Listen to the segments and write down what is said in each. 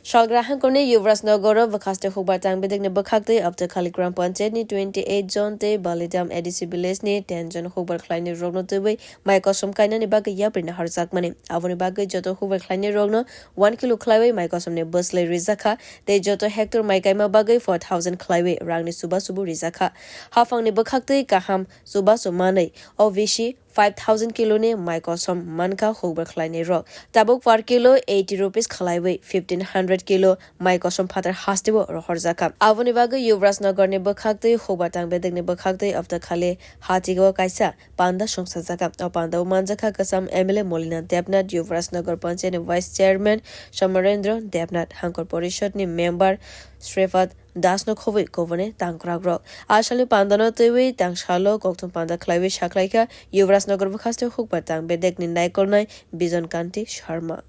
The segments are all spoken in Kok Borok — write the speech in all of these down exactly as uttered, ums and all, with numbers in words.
Salgra hangkorni Yuvrajnagar o bwkhaste hukbar tang bedekni bwkhaktwi Aptakhali Gram Panchayat ni twenty eight jon tei Balidam A D C village ni ten jon hukbar khlainai rokno twiwi mai kosom kainani bagwi yapri naharjakmani. Aboni bagwi joto hukbar khlainai rokno one kilo khlaiwi mai kosomni bwslai rijakha tei joto hectare mai kaima bagwi four thousand khlaiwi rangni chubachu bo rijakha. Haphangni bwkhaktwi kaham chubachu manwi O V C five thousand kilo ni mai kosom mankha hukbar khlainai rok. Tabuk per kilo eighty rupees khlaiwi fifteen hundred kilo mai kosom phatar hasteo rohorjakha. Aboni bagwi Yuvrajnagar ni bwkhaktwi hukbar tang bedekni bwkhaktwi Aptakhali Hatigo kaisa panda songsajakha. O panda o manjakha kwcham M L A Molina Debnath, Yuvrajnagar Panchayat ni Vice Chairman Samarendra Debnath, Hangkor Porishad ni member Srifat Das no khobwi kubuni tangkrak rok. Asalni pandano twiwi tangsalo kokthum panda khlaiwi sakhlaikha Yuvrajnagar bwkhaste hukbar tang bedekni naikolnai Bijan Kanti Sharma.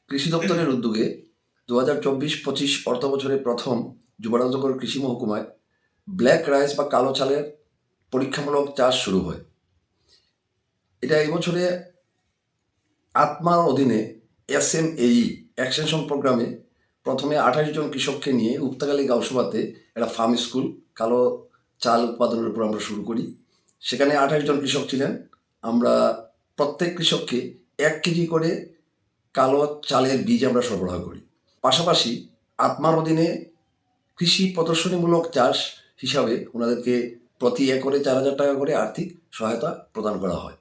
কৃষি দপ্তরের উদ্যোগে দু হাজার চব্বিশ পঁচিশ অর্থ বছরে প্রথম যুবরাজনগর কৃষি মহকুমায় ব্ল্যাক রাইস বা কালো চালের পরীক্ষামূলক চাষ শুরু হয়। এটা এই বছরে আত্মার অধীনে এসএমএই এক্সটেনশন প্রোগ্রামে প্রথমে আঠাশ জন কৃষককে নিয়ে উক্তাকালী গাঁওসভাতে একটা ফার্ম স্কুল কালো চাল উৎপাদনের উপর আমরা শুরু করি। সেখানে আঠাশ জন কৃষক ছিলেন। আমরা প্রত্যেক কৃষককে এক কেজি করে কালো চালের বীজ আমরা সরবরাহ করি। পাশাপাশি আত্মার অধীনে কৃষি প্রদর্শনীমূলক চাষ হিসাবে ওনাদেরকে প্রতি একরে চার হাজার টাকা করে আর্থিক সহায়তা প্রদান করা হয়।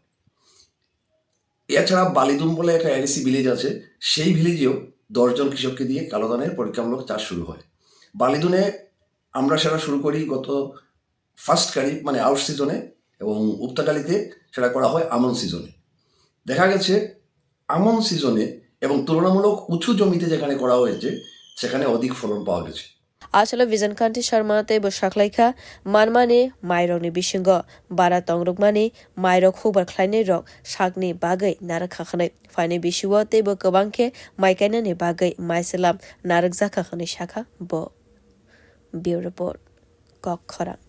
এছাড়া বালিদুম বলে একটা এডিসি ভিলেজ আছে, সেই ভিলেজেও দশ জন কৃষককে দিয়ে কালো ধানের পরীক্ষামূলক চাষ শুরু হয়। বালিদুনে আমরা সেটা শুরু করি গত ফার্স্ট খারিফ, মানে আউশ সিজনে, এবং উক্তাকালীতে সেটা করা হয় আমন সিজনে। দেখা গেছে আমন সিজনে এবং তুলনামূলক উঁচু জমিতে যেখানে করা হয়েছে, সেখানে অধিক ফলন পাওয়া গেছে। Asalo Bijan Kanti Sharma tei bo saklaikha, manmani mairokni bisingo bara tongrwkmani mairok hukbar khlainai rok sakni bagwi narwkha hwnwi. Phaini bisio tei bo kwbang khe mai kainani bagwi maiselam narwkjakha hwnwi sakha bo. Bureau Report, Kok Khorang.